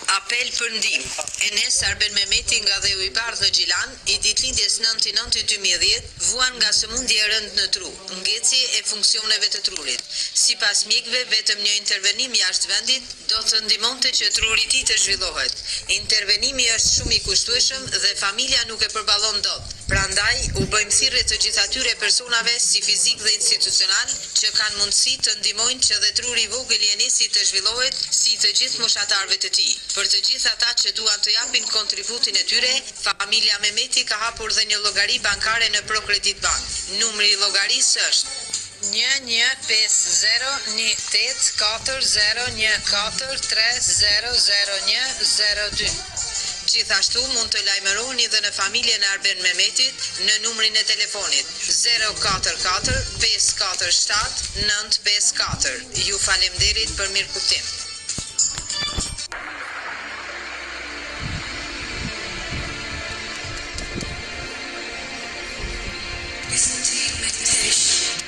Apel për ndihmë. Enes Arben Mehmeti nga Dheu i Bardhë në Gjilan, i ditëlindjes 9 i 9 2010, vuan nga sëmundje e rëndë në tru, ngecje e funksioneve të trurit. Sipas mjekëve, vetëm një intervenim jashtë vendit do të ndihmonte që truri i tij të zhvillohet. Intervenimi është shumë i kushtueshëm dhe familja nuk e përballon dot. Prandaj, u bëjmë thirrje të gjithë atyre personave, si fizik dhe institucional, që kanë mundësi të ndihmojnë që dhe truri i vogël i Enesit të zhvillohet si i të gjithë moshatarëve të tij. Për të gjithë ata që duan të japin kontributin e tyre, familja Mehmeti ka hapur dhe një llogari bankare në ProCredit Bank. Numri i llogarisë është. Një një pesë zero një tetë katër zero një katër tre zero zero një zero dy. Gjithashtu mund të lajmëroheni dhe në familjen e Arben Mehmetit në numrin e telefonit, zero katër katër pesë katër shtatë nëntë pesë katër. Ju faleminderit për mirëkuptim.